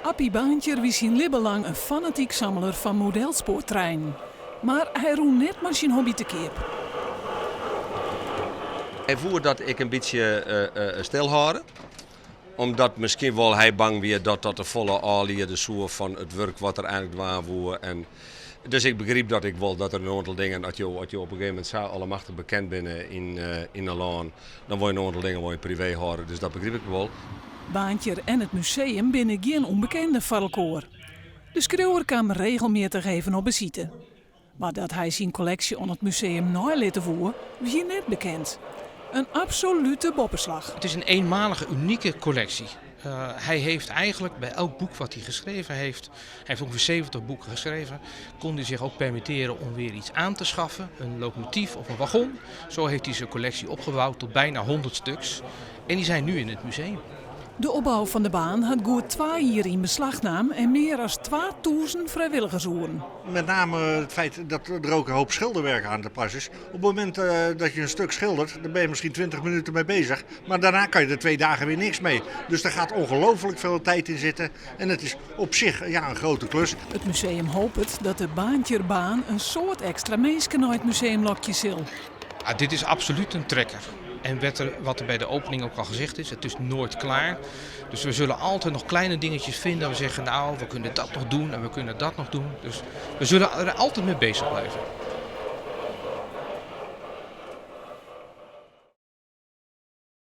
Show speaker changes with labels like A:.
A: Appie Baantjer wie syn libben lang in fanatyk sammeler fan modelspoartreinen. Mar hy rûn net mei syn hobby te keap.
B: Hy woe dat ik in bytsje stilhâlde, omdat miskien wol hy bang wie dat dat te folle ôfliede soe fan it wurk wat er eigenlik dwaan woe. En dus ik begryp dat ek wol dat der in oantal dingen, as jo, as jo op in gegeven momint sa allemachtich bekend binne yn, yn in lân, dan wol je in oantal dingen wol je privee hâlde. Dus dat begryp ik wol.
A: Baantjer en it museum binne gjin ûnbekenden foar elkoar. De skriuwer kaam regelmjittich even op besite. Mar dat hy syn kolleksje oan it museum neilitte woe, wie net bekend. In absolute boppeslach.
C: Het is een eenmalige, unieke collectie. Hij heeft eigenlijk bij elk boek wat hij geschreven heeft, hij heeft ongeveer 70 boeken geschreven, kon hij zich ook permitteren om weer iets aan te schaffen, een locomotief of een wagon. Zo heeft hij zijn collectie opgebouwd tot bijna 100 stuks. En die zijn nu in het museum.
A: De opbou fan de baan hat goed twa jier yn beslach naam en mear as 2000 frijwilligersoeren.
D: Met name het feit dat er ook een hoop schilderwerk aan te pas is. Op het moment dat je een stuk schildert, dan ben je misschien 20 minuten mee bezig. Maar daarna kan je er 2 dagen weer niks mee. Dus daar gaat ongelooflijk veel tijd in zitten. En het is op zich, ja, een grote klus.
A: It museum hopet dat de Baantjerbaan in soad ekstra minsken nei it museum lokje sil.
C: Ja, dit is absoluut een trekker. En wat er bij de opening ook al gezegd is, het is nooit klaar. Dus we zullen altijd nog kleine dingetjes vinden. We zeggen, nou, we kunnen dat nog doen en we kunnen dat nog doen. Dus we zullen er altijd mee bezig blijven.